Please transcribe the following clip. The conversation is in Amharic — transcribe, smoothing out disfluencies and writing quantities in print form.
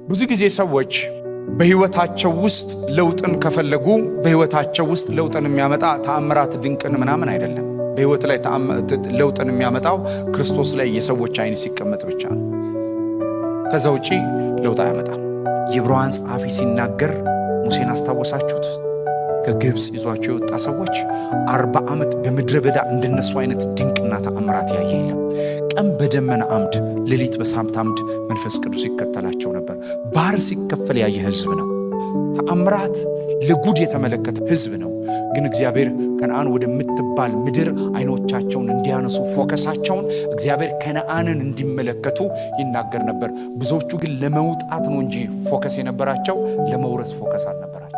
ብዙ ጊዜ ሰዎች በህይወታቸው ውስጥ ለውጥን ከፈለጉ፣ በህይወታቸው ውስጥ ለውጥን የሚያመጣ ተአምራት ድንቅን ምናምን አይደለም። በህይወት ላይ ለውጥን የሚያመጣው ክርስቶስ ላይ የሰዎች አይን ሲቀመጥ ብቻ ነው። ከዛ ውጪ ለውጥ አያመጣም። የዕብራውያን ጸሐፊ ሲናገር ሙሴን አስታወሳችሁት? ከግብፅ ይዟቸው የወጣ ሰዎች 40 ዓመት በምድረ በዳ እንደነሱ አይነት ድንቅና ተአምራት ያየ የለም። ቀን በደመና አምድ፣ ሌሊት በእሳት አምድ መንፈስ ቅዱስ ይከተላቸው ነበር። ባህር ሲከፈል ያየ ህዝብ ነው። ተአምራት ለጉድ የተመለከተ ህዝብ ነው። ግን እግዚአብሔር ከነአን ወደምትባል ምድር አይኖቻቸውን እንዲያነሱ፣ focus ኣቸውን እግዚአብሔር ከነአንን እንዲመለከቱ ይናገር ነበር። ብዙዎቹ ግን ለመውጣት ነው እንጂ focus የነበራቸው ለመውረስ focus አልነበራቸው።